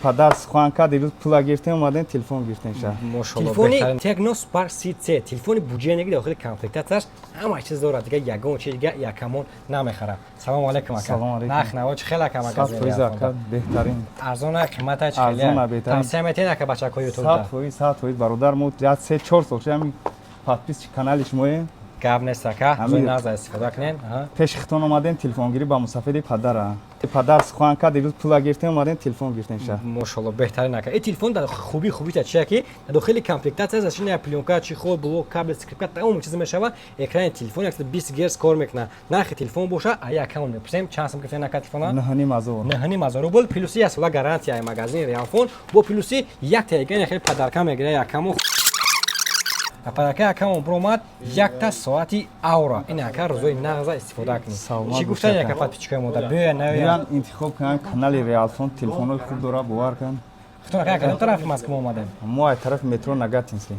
Падар сухан кард, дирӯз пула гирифтем, омадем, телефон гирифтем ша. Телефони Tecno Spark 30C, телефони буҷене, дохили комплектатсияш ҳама чиз дорад, дига ягон чиз дига якамон намехарам. Салому алейкум, ака. Салому алейкум. Нарх наво чӣ хел, ака, 100%, ака, беҳтарин. Арзона, қимата чӣ? Арзона, беҳтарин. Тавсия метиҳед, ака, бачакҳои ютуб? 100%, 100%, бародар. Мо як 3-4 сол шуд ҳамин подписчик канали шумоем. Гап нест, ака, наза истифода кунед. Пеши хитон омадем телефонгирӣ ба мусафири падара. Падар сухан кард, дирӯз пула гирифтем, омадем, телефон гирифтем ша. Мошалло, беҳтарин, ака. Ин телефон дар хубита чия, ки дар дохили комплектатсия зашина плёнка, чехол, блок, кабел, скрепка, тамоми чиз мешава. Экрани телефон 120 герц кор мекунад. Нархи телефон боша, а аккаунт мепурсем, чанд сум гирифтем, ака, телефона? 9500. 9500 рубл, плюси як сола гарантия магазини Реалфон, бо плюси якта ягане хеле подарка мегирад якамон. Подарка якамон биромад якта соати Аура. Ин, ака, рӯзои нағза истифода кунед. Чӣ гуфтан, яка, подписчикои мода биёя, наёян? Интихоб кунанд канали Реалфон, телефонҳои хуб дорад, бовар кун. Хутон, ака, кадом тарафи Москва омадем? Мо аз тарафи метро Нагатинский.